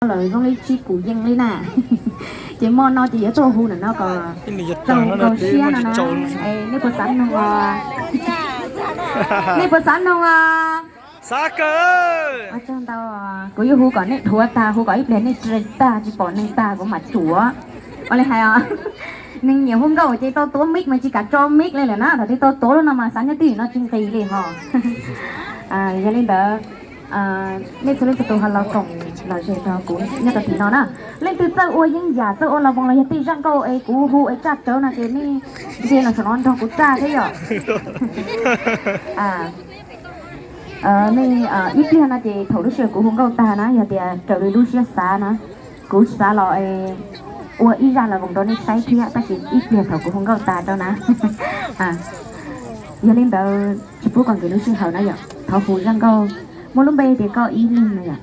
lawm zoo li tsis pum yees li na. Ces hmo no ces yuav tuaj hu ntawm no kom txaus nkaus siab no na. Nej puas xav noog os? Nej puas xav noog os? Xav kawg. Ua tsaug ntau. Kuv yuav hu kom nej dhuav tag, hu kom ib pliag nej tsa tag tsis pom neeg tag kuv mam tsuav. Ua li hais os, neeg nyiam hu nkauj ces tau tuav mic mas tsis kam tso mic li lawm na. Thaum twg tau tuav lub no mas xav nyob twj ywm no tsis nqis li ho. Yog li ntawd, nej txhua leej txhua tus ho los koom los ze rau kuv nyob rau tim no na. Leej twg txawj ua yeeb yam, txawj ua los voos los yog tej zaj nkauj es kuv hu es tsaj tsawv no ces nej ntsia los saum no nrog kuv tsaj thiab yom. Nej ib pliag no ces thaum lub sij hawm kuv hu nkauj tag na, yog tias raws li lub siab xav na, kuv xav los ua ib zaj los voos rau nej saib thiab, tab sis ib pliag thaum kuv hu nkauj tag rau na. Yog li ntawd tsis pub kom nkim lub sij hawm na yom, thov hu zaj nkauj muaj lub npe tias Koj Ib Leeg no yom.